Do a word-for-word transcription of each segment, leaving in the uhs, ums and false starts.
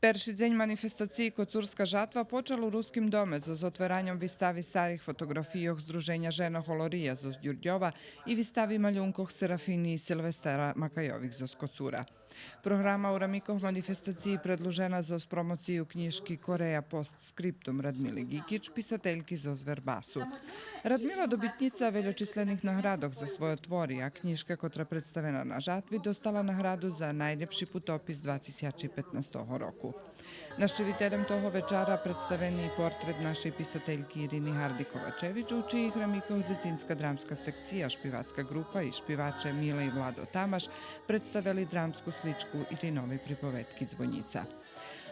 Перши дзень манифестациї Коцурска жатва почал у Руским доме зоз отвераньом вистави старих фотоґрафийох Здруженя женох Олория зоз Дюрдьова и вистави малюнкох Серафини и Силвестера Макайових зоз Коцура. Програма у рамикох манифестациї предлужена зоз промоцию кнїжки Корея постскриптум Радмили Гикич, писательки зоз Вербасу. Радмила добитнїца вельочислених наградох за свойо твори, а кнїжка котра представена на жатви достала награду за найлєпши путопис два тисячи петнастого року. Нащивителем того вечара представени и портрет нашей писательки Ирини Гарди Ковачевич, у чиїх рамикох дзецинска драмска секция, шпивацка ґрупа и шпиваче Миле и Владо Тамаш представели драмску сличку Иринови приповедки Дзвонїца.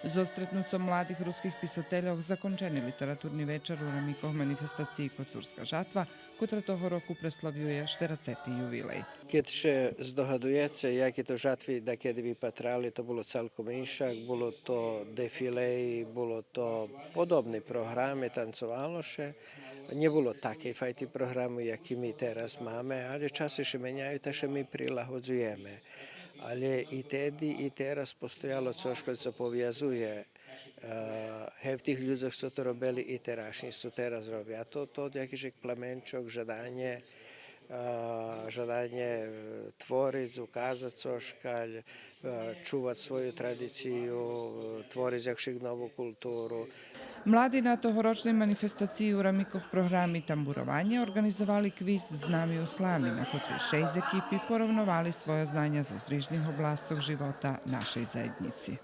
Зоз стретнуцом младих руских писательох закончени литературни вечар у рамикох манифестациї Коцурска жатва, котра того року преславює штерацети ювилей. Кед ше здогадуєце, яки то жатви дакеди випатрали, то було цалком иншак, було то дефилеї, було то подобни програми, танцовало ше. Нє було такей файти програми, яки ми тераз маме, але часи ше меняю, та ше ми прилагодзуєме. Але и теди, и тераз постояло цошка цо повязує, е, гевтих людзох цо то робели и терашнїх цо тераз робя. А то, то якиш племенчок, жаданє, е, жаданє, е, твориц, указац цошка, е, чувац свою традицию, е, твориц якшик нову културу. Млади на тогорочней манифестациї у рамикох програми Тамбурованє орґанизовали квиз З нами у слами, на котрий шейсц екипи поровновали свойо знаня зоз рижних обласцох живота нашей заєднїци.